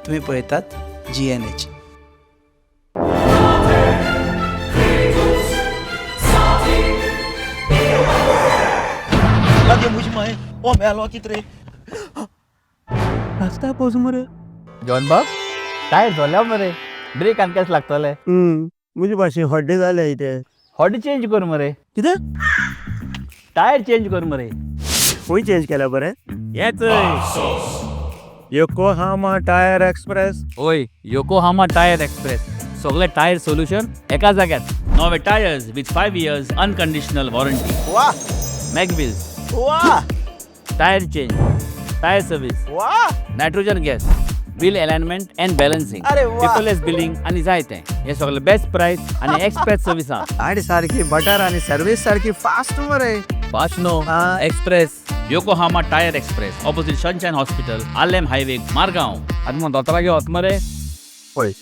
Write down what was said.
तुम्ही पळयतात जीएनएच. ओ मेलो कित रे रस्ता पोस मरे. जॉन बाब, टायर जोल्या मरे, ब्रेक आनी कशें लागतले? म्हजे भाशेन हड्डे जाले इथे. हॉट चेंज कर मरे. कितें? टायर चेंज कर मरे. खंय चेंज केल्या बरें? येच. Yokohama tyre express. ओय, योकोहामा टायर एक्सप्रेस, सगळे टायर सोल्युशन एका जाग्यार. नवे tyres with 5 years unconditional warranty. वा. मॅगव्हील्स. वा. Tyre change, tyre service. वा. Nitrogen gas, wheel alignment and balancing. अरे वा. पेपरलेस बिलिंग आनी जायते. हे सगळे बेस्ट प्राइस आणि एक्सप्रेस सर्विसा. आणि सारखी बटर आणि सर्विस सारखी फास्ट मरे. फास्ट नो. हा. Express, Yokohama tyre express, opposite Sunshine hospital, Arlem highway, Margao. आतां मग दोतोराक वच मरे. पळय.